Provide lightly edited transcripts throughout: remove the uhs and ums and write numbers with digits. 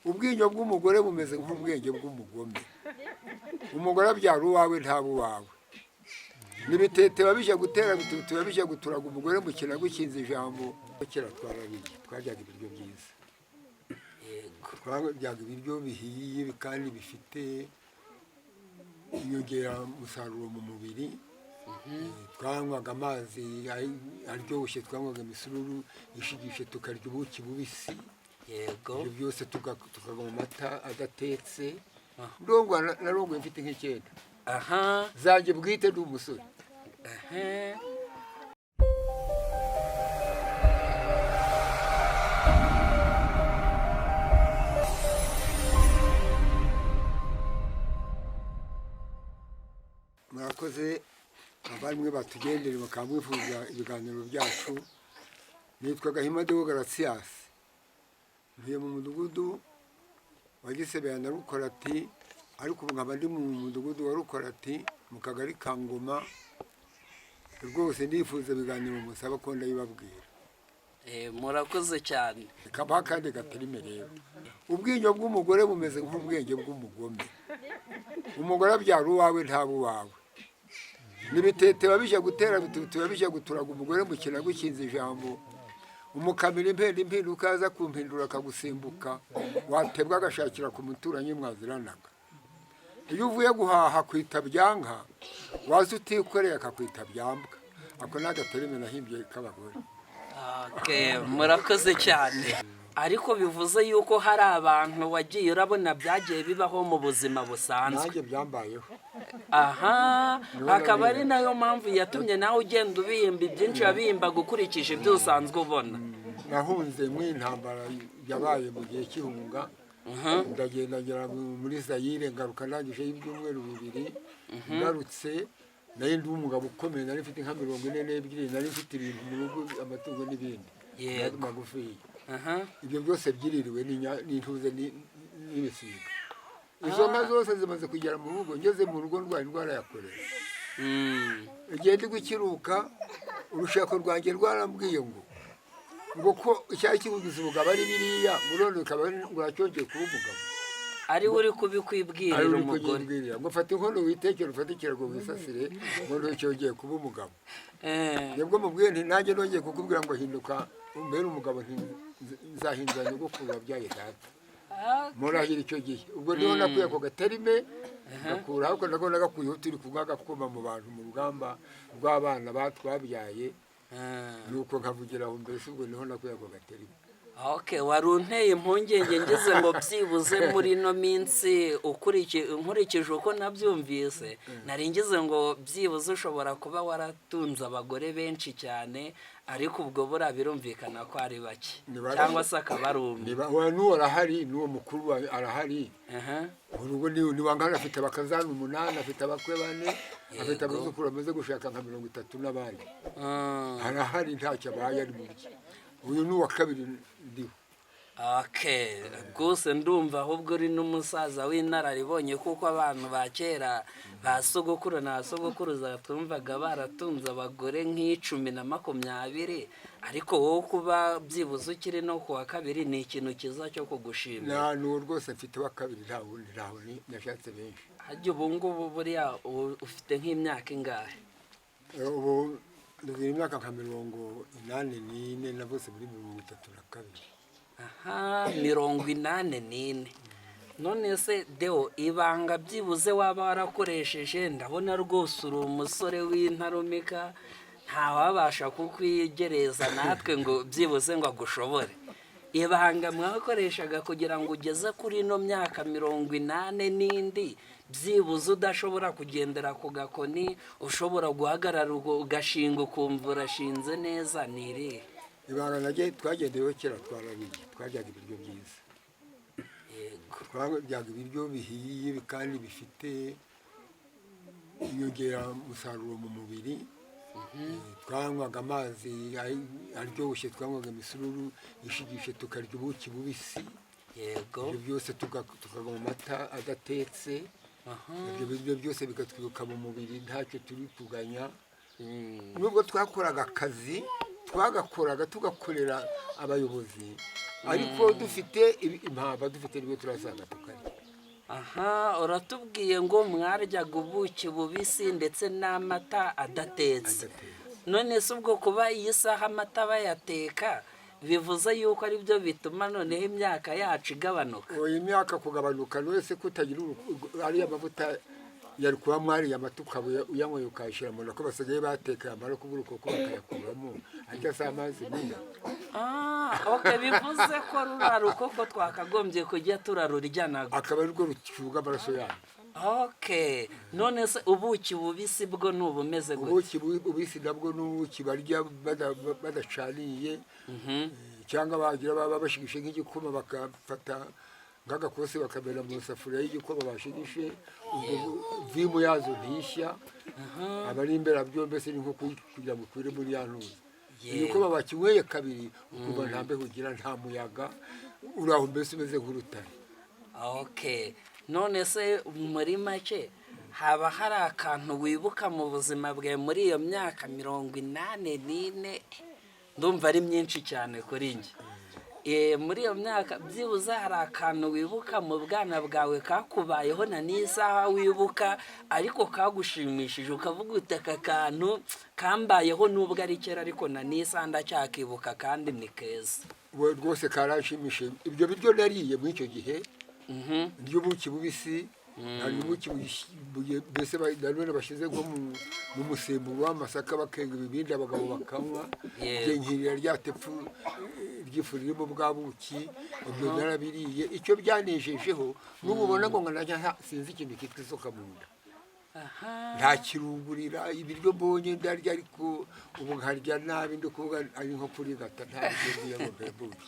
Ubwinyo bw'umugore bumeze nk'ubwenge bw'umugome. Umugore abyara uwawe, ntaba uwawe. N'ibitete biba gutera, biba bijya guturaga umugore mu kirago ukinze ijambo. Kera twarariye, twaryaga ibiryo byiza. Twaryaga ibiryo bihiye kandi bifite inyongeramusaruro mu mubiri. Twanywaga amazi aryoshye, twanywaga imisururu ishigishe, tukarya ubuki bubisi. Ibyo byose, tukanywa amata adatetse. Ndongwa, narongoye mfite nk'icyenda zanjye bwite, ndi umusore. Murakoze abavandimwe batugendere bakaba mwifuza ibiganiro byacu. Nitwa Gahima Deo Gratien, ntuye mu mudugudu wa Gisebeya na Rukorati, ariko ubu nkaba ndi mu mudugudu wa Rukorati mu kagari ka Ngoma. Rwose ndifuza ibiganiro musaba ko ndabibabwira. Murakoze cyane. Kabaha kandi gaterime rero. Ubwinyo bw'umugore bumeze nk'ubwenge bw'umugome. Umugore abyara uwawe, ntaba uwawe. N'ibitete biba bijya gutera, biba bijya guturaga umugore mu kirago ukinze ijambo. Umukamira impenda impinduka, aza kumpindura akagusimbuka, watebwa agashakira ku muturanyi mwaziranaga. Iyo uvuye guhaha akwita byanka, waza utikoreye akakwita byambwa. Ako ni agaterime nahimbye k'abagore. Okay, murakoze cyane. Ariko bivuze yuko hari abantu wagiye urabona byagiye bibaho mu buzima busanzwe. Nanjye byambayeho. Aha akaba ari nayo mpamvu yatumye nawe ugenda ubihimba ibyinshi wabihimbaga ukurikije ibyo usanzwe ubona. Nahunze mu intambara yabaye mu gihe cy'ihunga, ndagenda ngera muri Zayire, ngaruka ndangije y'ibyumweru 2. Ngarutse nari ndi umugabo ukomeye, nari mfite nka 42, nari mfite ibintu mu rugo, amatungo n'ibindi magufi. Ibyo byose byiririwe n'intuze n'ibisiga. Izo nka zose zimaze kugera mu rugo, ngeze mu rugo ndwaye indwara ya korera. Igihe ndi gukiruka, urushako rwanjye rwarambwiye ngo ko icyari kibugize umugabo ari biriya, ngo none bikaba ngo uracyongeye kuba umugabo. Ari we uri kubikwibwirira? Ari uri Umugore. kunyibwirira ngo fata inkono witekere, ufate ikirago wisasire, ngo ntucyongeye kuba umugabo. Nibwo mubwiye nti nanjye nongeye kukubwira ngo hinduka umbere umugabo, nti nzahindura nyogokuru wabyaye data. Murahira icyo gihe. Ubwo niho nakuye ako gaterime, gakura ariko nako nagakuyeho turi kunywa agakoma mu bantu mu rugamba rw'abana batwabyaye. Nuko nkavugira aho mbese, ubwo niho nakuye ako gaterime. Okay, wari unteye impungenge, ngize ngo byibuze muri ino minsi nkurikije uko nabyumvise, nari ngize ngo byibuze ushobora kuba waratunze abagore benshi cyane, ariko ubwo buriya birumvikana ko ari bake. Cyangwa se akaba ari umwe. Niba n'uwo arahari, n'uwo mukuru arahari. Urugo ni wangana, afite abakazana umunani, afite abakwe bane, afite abuzukuru bamaze gushaka nka 30 n'abandi. Arahari, ntacyo abaye, ari mu bye. Uyu ni uwa kabiri ndiho. Okay, rwose ndumva ahubwo uri n'umusaza w'inararibonye, kuko abantu ba kera, ba sogokuru na sogokuruza, twumvaga baratunze abagore nk'icumi na 20, ariko wowe kuba byibuze ukiri no ku wa kabiri ni ikintu cyiza cyo kugushimira. Nta n'uwo rwose mfite wa kabiri, nta wundi, nta wundi nashatse benshi. Hajya ubu ngubu buriya ufite nk'imyaka ingahe? Ubu ndabwira imyaka nka 84, navutse muri 32. Aha, 84. None se Deo, ibanga byibuze waba warakoresheje, ndabona rwose uri umusore w'intarumika, ntawabasha kukwigereza natwe ngo byibuze ngo agushobore. Ibanga mwakoreshaga kugira ngo ugeze kuri ino myaka 80 n'indi, byibuze udashobora kugendera ku gakoni, ushobora guhagarara ugashinga ukumva urashinze neza, ni irihe? Ibanga naryo twagendeyeho kera, twarariye, twaryaga ibiryo byiza. Twaryaga ibiryo bihiye kandi bifite inyongeramusaruro mu mubiri. Twanywaga amazi aryoshye, twanywaga imisururu ishigishe, tukarya ubuki bubisi. Ibyo byose, tukanywa amata adatetse. Ibyo biryo byose bikatwibuka mu mubiri, ntacyo turi kuganya. Nubwo twakoraga akazi. Twagakoraga tugakorera abayobozi, ariko dufite impamba, dufite n'ibyo turasanga tukarya. Aha uratubwiye ngo mwaryaga ubuki bubisi ndetse n'amata adatetse. Adatetse. None se ubwo kuba iyi saha amata bayateka, bivuze yuko ari byo bituma noneho imyaka yacu igabanuka? Oya, imyaka kugabanuka wese kutagira ariya mavuta yari kuba mwariya amata, ukaba uyanyweye ukayashyira mu nda, ko basigaye bateka, yamara kubura ukuboko bakayakuramo, ariko si amazi meza. Ah, ok, bivuze ko ruriya rukoko twakagombye kujya turarurya nago. Akaba arirwo rucyuga amaraso yayo. Ok, none se ubuki bubisi bwo ni ubumeze gute? Ubuki bubisi nabwo ni ubuki barya badacaniye, cyangwa bagira baba bashigishe nk'igikoma, bakafata nk'agakosi bakamena mu isafuriya y'igikoma bashigishe, ubwo vimu yazo ntishya, aba ari imberabyombi, mbese ni nko kugira ngo ukwire muri ya ntuza. Igikoma bakinyweye kabiri, ukumva nta mbeho ugira, nta muyaga, uraho mbese umeze nk'urutare. Ok, none se muri make haba hari akantu wibuka mu buzima bwawe muri iyo myaka 84? Ndumva ari myinshi cyane kuri njye. Muri iyo myaka byibuze hari akantu wibuka mu bwana bwawe kakubayeho na n'isaha wibuka, ariko kagushimishije, ukavuga uti: "Aka kantu kambayeho nubwo ari kera, ariko na n'isaha ndacyakibuka kandi ni keza"? We rwose karanshimishije, ibyo biryo nariye muri icyo gihe, ry'ubuki bubisi, hari ubuki mbese nanone bashyize nko mu musemburo w'amasaka, bakenga ibibindi abagabo bakanywa. Njye nkirira rya tepfu ry'ifu ririmo bwa buki, ibyo narabiriye. Icyo byanejejeho n'ubu ubona ngo najya sinzi ikintu cyitwa inzoka mu nda. Nta kirungurira, ibiryo mbonye ndarya, ariko ubu nkarya nabi, ndi kuvuga ari nko kurigata, nta biryo ndiye ngo mbembuke.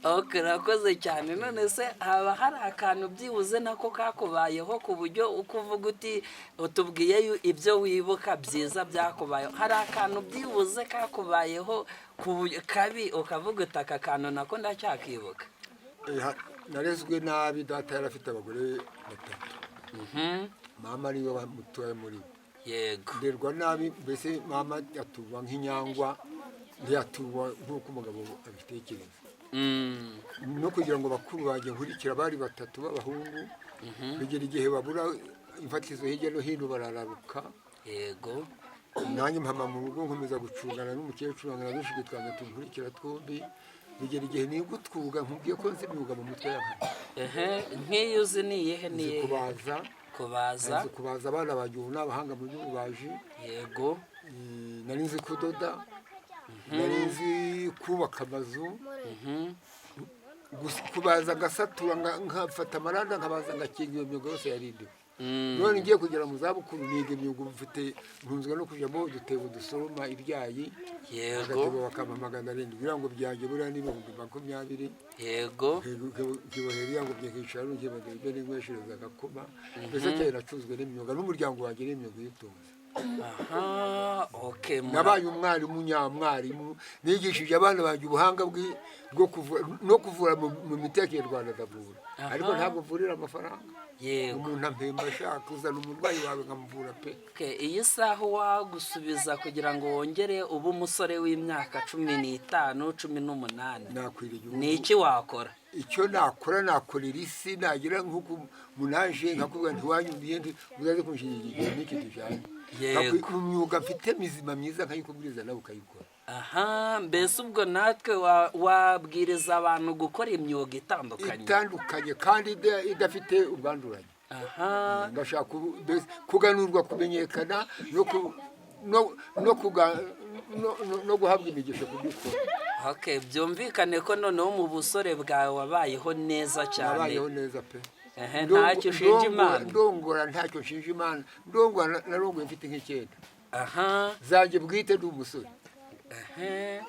Ok, urakoze cyane. None se haba hari akantu byibuze nako kakubayeho ku buryo uko uvuga uti utubwiye ibyo wibuka byiza byakubayeho, hari akantu byibuze kakubayeho ku kabi ukavuga uti: "Aka kantu nako ndacyakibuka"? Narezwe nabi. Data yari afite abagore batatu, mama niwe mutoya muri bo. Nderwa nabi, mbese mama yaturwa nk'inyangwa, ntiyaturwa nk'uko umugabo abitekereza. No kugira ngo bakuru banjye nkurikira bari batatu b'abahungu, bigera igihe babura imfatizo hirya no hino, barararuka. Nanjye mpama mu rugo, nkomeza gucungana n'umukecuru nkana dushiki twanjye tunkurikira twombi, bigera igihe niga utwuga. Nkubwiye ko nzi imyuga mu mutwe y'abantu. Ehe, nk'iyo uzi ni iyihe? Ni Nzi iyihe? kubaza. Kubaza. Nzi kubaza, abana banjye ubu ni abahanga mu by'ububaji. Nari nzi kudoda, nari nzi kubaka amazu. Kubaza ngasatura, nkafata amaranda nkabaza, ngakinga, iyo myuga yose yari indiho. None ngiye kugera mu zabukuru niga imyuga mfite, ntunzwe no kujyamo udutebo dusoroma ibyayi. Agatebo bakampa 700, kugira ngo byanjye buriya n'20,000. Nkibohera ibirango nkicara nkibaza ibyo ninyweshereza agakoma. Mbese cyane nacuzwe n'imyuga, n'umuryango wanjye n'imyuga uyitunze. Aha, ok. Nabaye umwarimu nyamwarimu, nigishije abana banjye ubuhanga bwo kuvura no kuvura mu miti ya kinyarwanda. Ndavura, ariko ntabwo mvurira amafaranga. Umuntu ampemba ashaka kuzana umurwayi wawe nkamuvura pe. Okay, iyi saha wagusubiza kugira ngo wongere ube umusore w'imyaka 15, 18, Nakwira igihugu. ni iki wakora? Icyo nakora, nakorera isi, nagira nk'uko munaje nkakubwira ntiwanyumviye, nti uzaze kunshyigikira n'iki tujyanye. Mu myuga mfite mizima myiza nkayikubwiriza nawe ukayikora. Aha, mbese ubwo natwe wabwiriza abantu gukora imyuga itandukanye? Itandukanye kandi idafite ubwanduranye. Ngashaka mbese kuganurwa, kumenyekana no no guhabwa imigisha ku byo ukora. Okay, byumvikane ko noneho mu busore bwawe wabayeho neza cyane. Nabayeho neza pe. Ehe, ntacyo ushinja Imana. Ndongora, ntacyo nshinja Imana. Ndongora, narongoye mfite nk'icyenda zanjye bwite, ndi umusore. Ehe.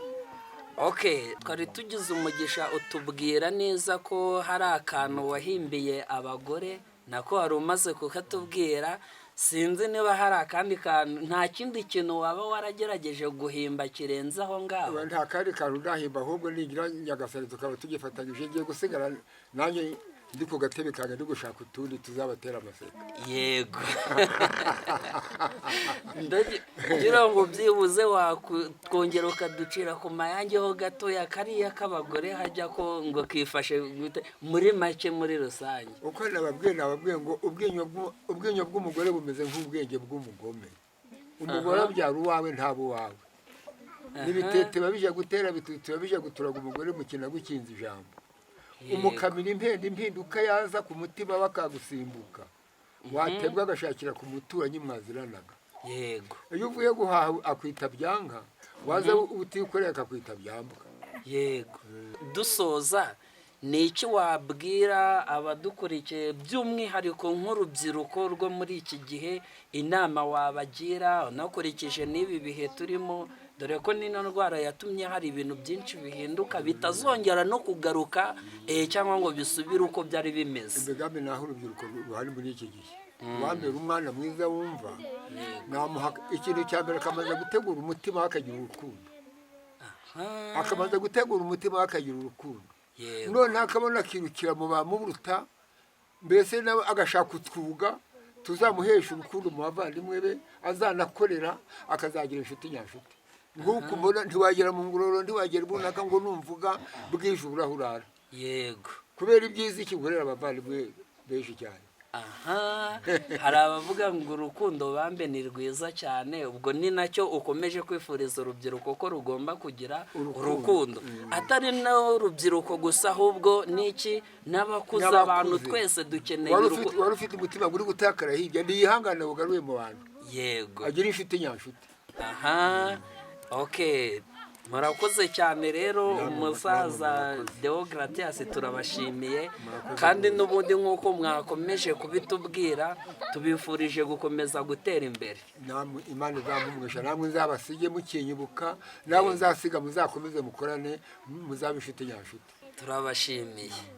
Ok, twari tugize umugisha utubwira neza ko hari akantu wahimbiye abagore, nako wari umaze kukatubwira. Sinzi niba hari akandi kantu, nta kindi kintu waba waragerageje guhimba kirenze aho ngaho? Nta kandi kantu ndahimba, ahubwo nigira Nyagasani tukaba tugifatanyije, ngiye gusigara nanjye. Ndi ku gatebe kanjye, ndi gushaka utundi tuzabatera amaseka. Yego. Ngira ngo byibuze wakongera ukaducira ku mayange ho gatoya, kariya k'abagore hajya ko ngo kifashe gute muri make, muri rusange? Uko nababwiye ngo ubwinyo bw'umugore bumeze nk'ubwenge bw'umugome. Umugore abyara uwawe, ntaba uwawe. N'ibitete biba bijya gutera bitutu, biba bijya guturaga. Umugore mukina gukinza ijambo, umukamira impenda, impinduka yaza ku mutima bakagusimbuka, watebwa agashakira ku muturanyi mwaziranaga. Iyo uvuye guhaha akwita byanka, waza utikoreye akakwita byambwa. Yego. Dusoza, ni iki wabwira abadukurikiye, by'umwihariko nk'urubyiruko rwo muri iki gihe, inama wabagira unakurikije n'ibi bihe turimo, dore ko n'ino ndwara yatumye hari ibintu byinshi bihinduka bitazongera no kugaruka, cyangwa ngo bisubire uko byari bimeze? Imigambi naho urubyiruko ruhari muri iki gihe, uwambera umwana mwiza wumva namuha ikintu cya mbere, akamaze gutegura umutima we akagira urukundo. Akamaze gutegura umutima we akagira urukundo, noneho akabona akirukira mu bamuruta, mbese nawe agashaka utwuga tuzamuhesha urukundo mu bavandimwe be, azanakorera, akazagira inshuti nyanshuti. Nk'uko mbona ntiwagera mu Ngororero, ntiwagera ibunaka ngo numvuga bwije ubura aho urara, kubera ibyiza ikinkorera abavandimwe benshi cyane. Aha hari abavuga ngo urukundo bambe ni rwiza cyane. Ubwo ni nacyo ukomeje kwifuriza urubyiruko, ko rugomba kugira urukundo. Urukundo, atari n'urubyiruko gusa, ahubwo n'iki, n'abakuze, abantu n'abakuze. Twese dukeneye wari urukundo. Wari ufite umutima uri gutakara hirya, ntiyihangane bugaruye mu bantu, agira inshuti nyanshuti. Aha, okay, murakoze cyane rero. Namwe Umusaza murakoze. Deogratias, turabashimiye, kandi n'ubundi nk'uko mwakomeje kubitubwira, tubifurije gukomeza gutera imbere. Namwe Imana izamuha, namwe nzabasige mukinyibuka, nabo nzasiga muzakomeze mukorane, muzabe inshuti nyanshuti. Turabashimiye.